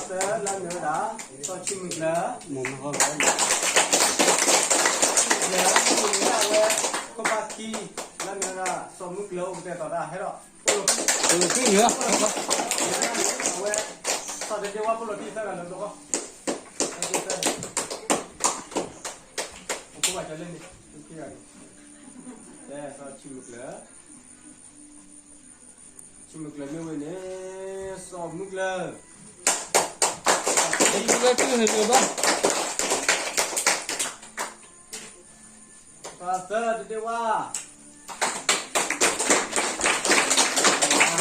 သၢ လၢအမ့ၢ်ဝဲဒၣ် စီၤဆံမုၢ်ကျၢၤ, မုၢ်ကျၢၤ, မုၢ်ကျၢၤ မ့ၢ်ဝဲဒၣ်အဝဲ ခိၣ်ဖးခံ, လၢအမ့ၢ်ဝဲဒၣ် စီၤမုၢ်ကျၢၤ အိၣ်ကတဲာ်ကတီၤတၢ် ဟဲဒီး ပိၣ်လိာ်ခံ, ပိၣ်လိာ်ခံန့ၣ်လီၤ, အဝဲ စီၤဒ့ဒ့ဝါ ပိၣ်လိာ်ခံသၢဂၤလၢာ်ဘျီဃီ, အဖိဘၣ်ကၢ်လၢန့ၣ် ခံဂၤန့ၣ်, ကဲ စီၤဆံမုၢ်ကျၢၤ ဆံမုၢ်ကျၢၤမ့ၢ်ဝဲန့ၣ်, စီၤမုၢ်ကျၢၤ, မုၢ်ကျၢၤ ပၢ်သၢ ဒ့ဒ့ဝါ,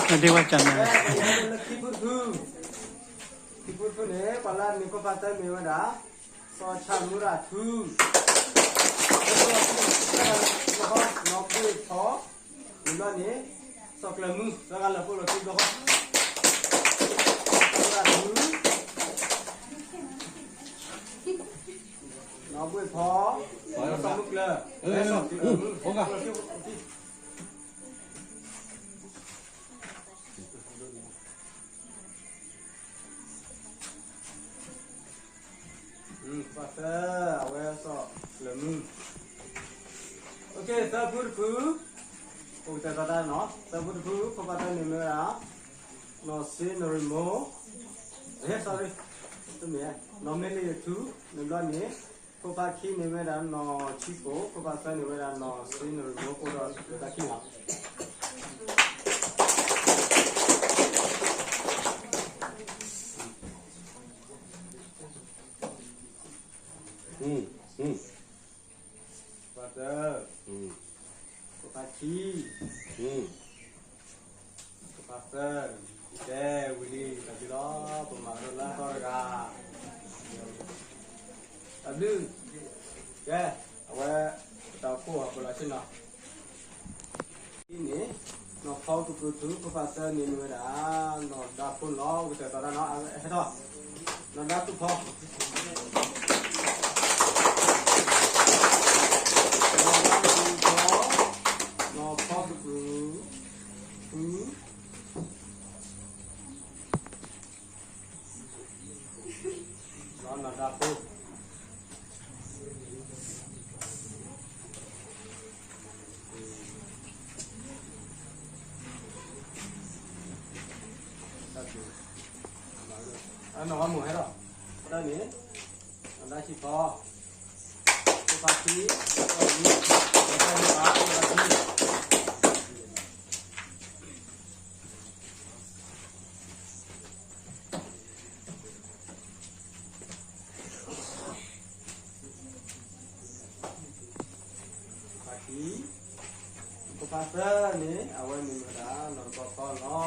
ဒ့ဒ့ဝါ ကၢ်မဲာ် လၢခံဖုတဖု, ခံဖုတဖုန့ၣ် ပှၤလၢအမ့ၢ်ခိၣ်ဖးသၢမ့ၢ်ဝဲဒၣ် စီၤဆၣ်မူရၤထူ, နီၢ်ဘှ့ၣ်ဖီ, မုၢ်ဘျီန့ၣ် စီၤကျၢၤမုၢ် သၢဂၤလၢာ် ပိၣ်လိာ်ခံဘျီဃီ, စီၤမူရၤထူ, နီၢ်ဘှ့ၣ်ဖီ, စီၤမုၢ်ကျၢၤ, စီၤကျၢၤမုၢ် ပိၣ်လိာ်ခံ ပၢ်သၢ အဝဲစီၤကျၢၤမုၢ်, သၢဖုတဖု, အိၣ်ကတဲာ်ကတီၤတၢ်နီၤ, သၢဖုတဖု ခိၣ်ဖးသၢန့ၣ်မ့ၢ်ဝဲဒၣ် နီၢ်စ့နရံၣ်မိၢ်, နီၢ်မ့ၢ်လ့ၣ်ယထူ, မ့ၢ်ဘျီန့ၣ် ခိၣ်ဖးခံန့ၣ်မ့ၢ်ဝဲဒၣ် နီၢ်ဆံကိၣ်, ခိၣ်ဖးသၢန့ၣ်မ့ၢ်ဝဲဒၣ် နီၢ်စ့နရံၣ်မိၢ် ပိၣ်ဒီးတၢ်ခံလီၤ. ပၢ်သၢ, ပၢ်ခံ, ပၢ်သၢ, ကဲဝံၤလံ တၢ်ဘျုးလီၤ, ပမၤကဒီးလၢအသီတဂၤ, တၢ်ဘျုး, ကဲ, အဝဲ, ပတၢ်အိၣ်ဖှိၣ်အပူၤလီၤဆ့နီၤ န့ၣ်, နီၢ်ဖီကပုၤထူ ခိၣ်ဖးသၢန့ၣ်မ့ၢ်ဝဲဒၣ် နီၢ်ဒါဖိလီၤ, အိၣ်ကတဲာ်ကတီၤတၢ်နီၤ, ဟဲထီၣ်, နီၢ်ဒါဖိဖီ, နီၢ်ဒါဖိဖီ, နီၢ်ဖီကပုၤထူ နီၢ်ဒါဖိ, နီၢ်ဝါမုၣ်ဟဲထီၣ်, တၢ်န့ၣ်, နီၢ်ဒါဆံဖီ, ခိၣ်ဖးခံ, ဖးခံ, ခိၣ်ဖးသၢန့ၣ် အဝဲန့ၣ်မ့ၢ်ဝဲဒၣ် နီၢ်တဘီဖီလီၤ.